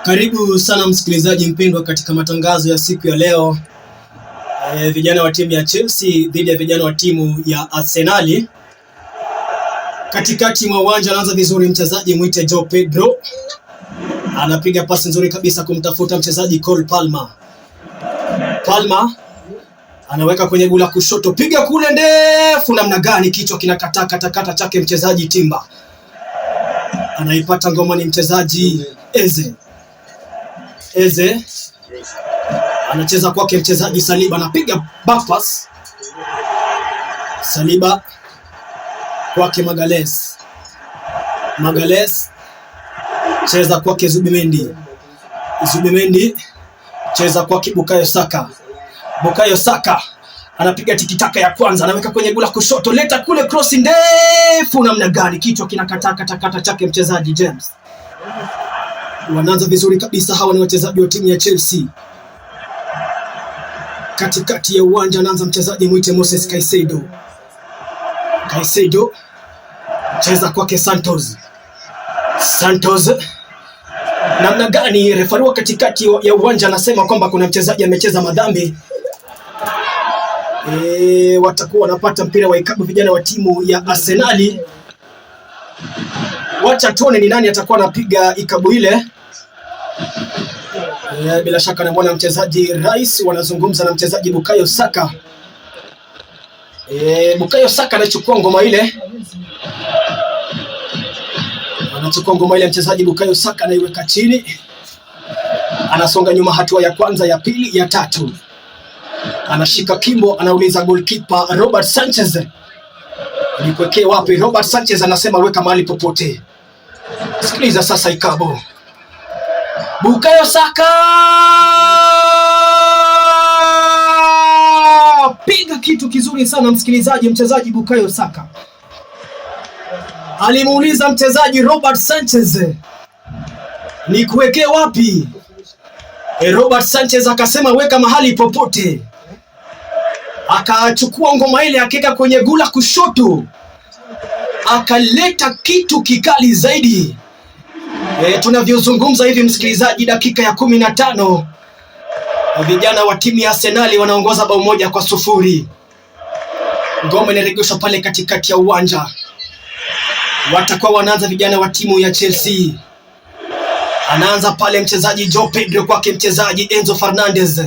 Karibu sana msikilizaji mpendwa katika matangazo ya siku ya leo. Vijana wa timu ya Chelsea dhidi ya vijana wa timu ya Arsenali. Katikati mwa uwanja anaanza vizuri mchezaji mwite Joe Pedro, anapiga pasi nzuri kabisa kumtafuta mchezaji Cole Palmer. Palmer anaweka kwenye gula kushoto, piga kule ndefu, namna gani! Kichwa kinakataa katakata chake mchezaji Timba, anaipata ngoma ni mchezaji Eze. Eze anacheza kwake mchezaji Saliba, anapiga back pass. Saliba kwake Magales, Magales cheza kwake Zubimendi, Zubimendi cheza kwake Bukayo Saka, Bukayo Saka anapiga tikitaka ya kwanza, anaweka kwenye gula kushoto, leta kule cross ndefu, namna gani! Kichwa kinakataa katakata chake mchezaji James. Wanaanza vizuri kabisa, hawa ni wachezaji wa timu ya Chelsea. Katikati ya uwanja anaanza mchezaji mwite Moses Caicedo. Caicedo cheza kwake Santos. Santos namna gani? Refari wa katikati ya uwanja anasema kwamba kuna mchezaji amecheza madhambi. Watakuwa wanapata mpira wa ikabu vijana wa timu ya Arsenali. Wacha tuone ni nani atakuwa anapiga ikabu ile. Bila shaka namwona mchezaji Rice, wanazungumza na mchezaji Bukayo Saka. Bukayo Saka anachukua ngoma ile, anachukua ngoma ile mchezaji Bukayo Saka anaiweka chini, anasonga nyuma, hatua ya kwanza, ya pili, ya tatu, anashika kimbo, anauliza goalkeeper Robert Sanchez, nikuwekee wapi? Robert Sanchez anasema weka mahali popote. Sikiliza sasa ikabo Bukayo Saka piga kitu kizuri sana msikilizaji. Mchezaji Bukayo Saka alimuuliza mchezaji Robert Sanchez, nikuwekee wapi? Robert Sanchez akasema weka mahali popote. Akachukua ngoma ile akaweka kwenye gula kushoto, akaleta kitu kikali zaidi. Tunavyozungumza hivi msikilizaji, dakika ya 15 vijana wa timu ya Arsenali wanaongoza bao 1-0. Ngoma inaregeshwa pale katikati ya uwanja, watakuwa wanaanza vijana wa timu ya Chelsea. Anaanza pale mchezaji Joe Pedro kwake mchezaji Enzo Fernandez.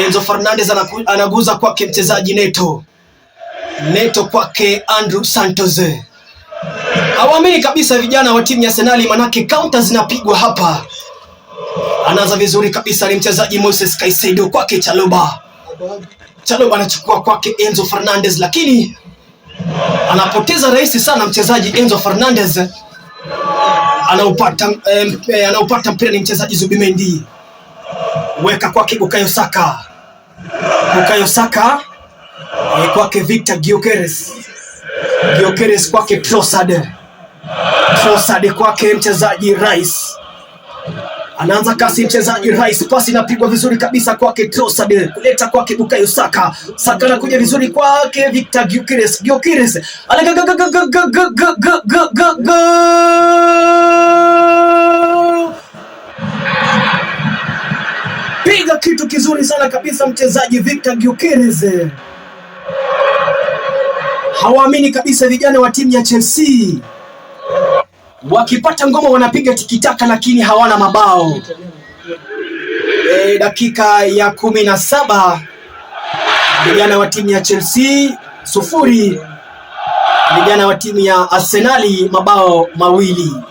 Enzo Fernandez anaguza kwake mchezaji Neto. Neto kwake Andrew Santos. Hawaamini kabisa vijana wa timu ya Arsenali, manake counter zinapigwa hapa. Anaanza vizuri kabisa ni mchezaji Moses Caicedo kwake Chalobah. Chalobah anachukua kwake Enzo Fernandez, lakini anapoteza rahisi sana mchezaji Enzo Fernandez. Anaupata mpira ni mchezaji Zubimendi. Weka kwake Bukayo Saka. Bukayo Saka kwake Victor Gyökeres. Gyökeres kwake Trossard. Trossard kwake mchezaji Rice. Anaanza kasi mchezaji Rice, pasi inapigwa vizuri kabisa kwake Trossard, kuleta kwake Bukayo Saka. Saka anakuja vizuri kwake Victor Gyökeres. Gyökeres piga kitu kizuri sana kabisa mchezaji Victor Gyökeres. Hawaamini kabisa vijana wa timu ya Chelsea. Wakipata ngoma wanapiga tikitaka, lakini hawana mabao. Dakika ya 17 vijana wa timu ya Chelsea 0, vijana wa timu ya Arsenali mabao 2.